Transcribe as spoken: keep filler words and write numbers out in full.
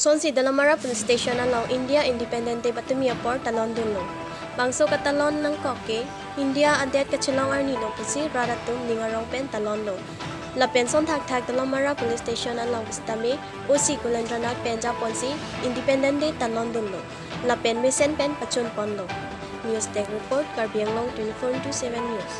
Sonsi Dolamara Police Station along India Independence Day patumi apor talon dunlo. Bangso katalon nangkok ke India adet kachelong arni lo pusi rat atum ning arong pen talonlo. Lapen son thakthak Dolamara Police Station along sitame O C Kulendra Nath pen japonsi Independence Day talon dunlo. Lapen mesen pen pachun ponlo. News Desk Report, Karbi Anglong twenty-four into seven News.